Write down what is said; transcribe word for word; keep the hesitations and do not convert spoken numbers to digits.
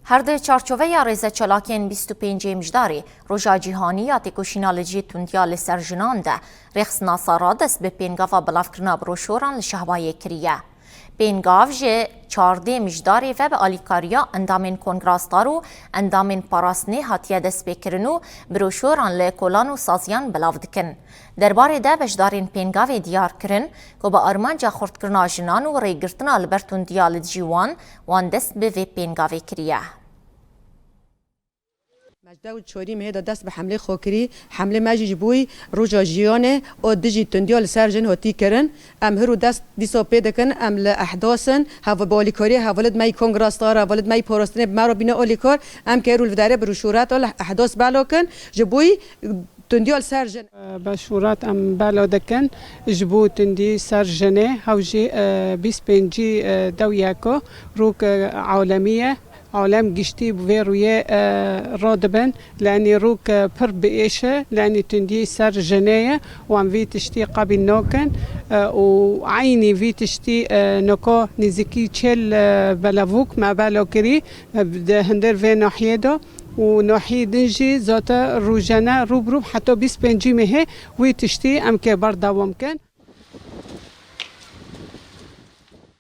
Her di çarçoveya rêzeçalakiyên bîst û pêncê Mijdarê, Roja Cîhanî ya Têkoşîna li Dijî Tundiya li Ser Jinan de, rêxistina Sara dest bi pêngava bilavkirina broşoran li Şehbayê kiriye. Pêngav ji çardê Mijdarê ve bi alîkariya endamên Kongra Star û endamên parastinê hatiye destpêkirin û broşoran li kolan û saziyan belav dikin. Derbarê de beşdarên pêngavê diyar kirin ku bi armanca xurtkirina jinan û rêgirtina li ber tundiya li dijî wan, wan dest bi vê pêngavê kiriye. Me ji deh û çarî mehê de dest bi hemlê xwe kirî. Hemlê me jî ji bo roja jiyanê û dijî tundiya li ser jin hatî kirin. Em hir û dest dîsa pê dikin, em li ehdas in. Hev-, bi alîkariyê hevalid me yî Kongra Star, hevalid me yî parastinê bi me re bîne alîkar. Em kê rû li vê derê bi rûşûreta li ehdas belav kin. Ji bo tundiya li ser jin. Beşûrat em belav dikin ji bo tundî ser jinê, hew jî, e, bîst pêncî, e, dew yeko rûk, e, alemî ye. Alem giştî bi vê rûyê, e, radibin. Lenî rûk, e, pir bi êş e, lenî tundî ser jinê ye. Wan vî tiştî qebîl nakin, e, û eynî vî tiştî, e, noko nêzîkî çêl, e, belevûk me belav kirî, e, di hundir vê nahiyê de û nahiyê din jî zate rojane rû bi rû heta bîst pêncî mehê wî tiştî em kê berdewam kin.